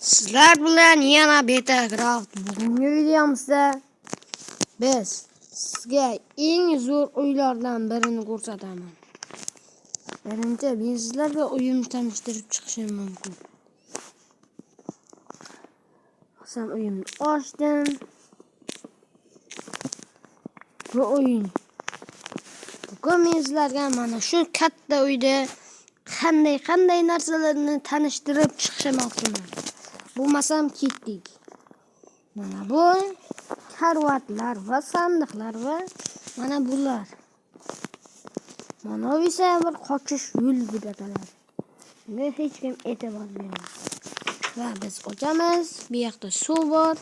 Sizlar bilan yana Betacraft. Bugungi videomizda biz sizga eng zo'r uylardan birini ko'rsataman. Birinchi men sizlarga uyimni tanishtirib chiqishim mumkin. Masalan, uyimni ochdim. Bu uyim. Bugun men sizlarga mana shu katta uyda qanday narsalarni tanishtirib chiqishmoqchiman. Bo'lmasam ketdik. Mana bu karvatlar va sandiqlar va mana bular. Mana bu esa bir qochish yo'li deb ataladi. Bunga hech kim e'tibor bermaydi. Va biz ochamiz. Bu yoqda suv bor.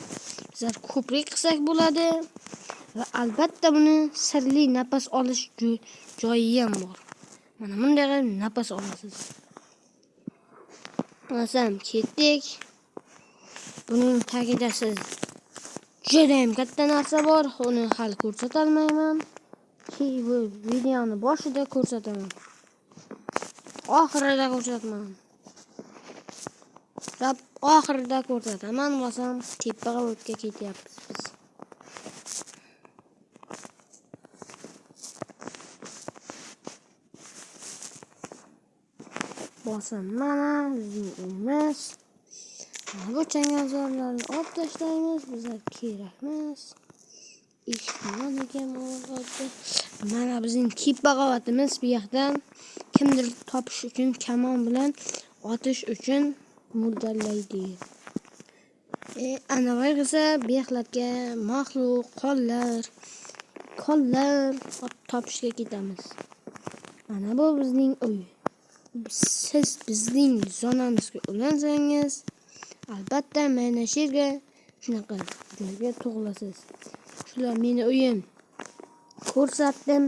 Bizlar ko'prik qilsak bo'ladi. Va albatta buni sirli nafas olish joyi ham bor. Mana bunday qilib nafas olasiz. Masalan, ketdik. Buning tagida siz juda ham katta narsa bor. Uni hali ko'rsata olmayman. Bu videoni boshida ko'rsataman. Oxirida ko'rsatman. Rab oxirida ko'rsataman, bo'lsam tepaga o'tga ketyapmiz biz. Bosam mana bizning uyimiz. Bu changalzorlarni olib tashlaymiz, bizlar kerak emas. Mana bizning tepa qavatimiz. Bu yoqdan kimdir topish uchun kamon bilan otish uchun mo'ljallaydi. Anavi esa bu yoqlarga maxluq, qonlar topishga ketamiz. Mana bu bizning uy. Siz bizning zonamizga ulansangiz, albatta mana shu yerga shunaqa joyga tug'ilasiz. Shular meni uyim. Ko'rsatdim.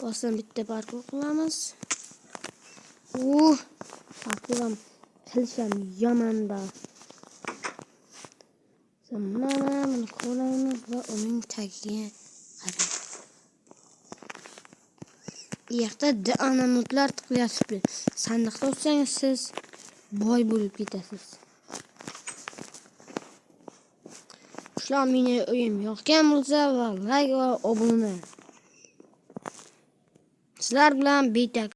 Bosam bitta parkur qilamiz. Parkur ham qilisham yomon-da. Mana buni ko'ramiz va uning tagiga qarang. Bu yoqda dinamitlar tiqilyapti. Sandiqda o'tsangiz siz boy bo'lib ketasiz. Shular meni uyim yoqgan bo'lsa va like va obuna. Sizlar bilan Beta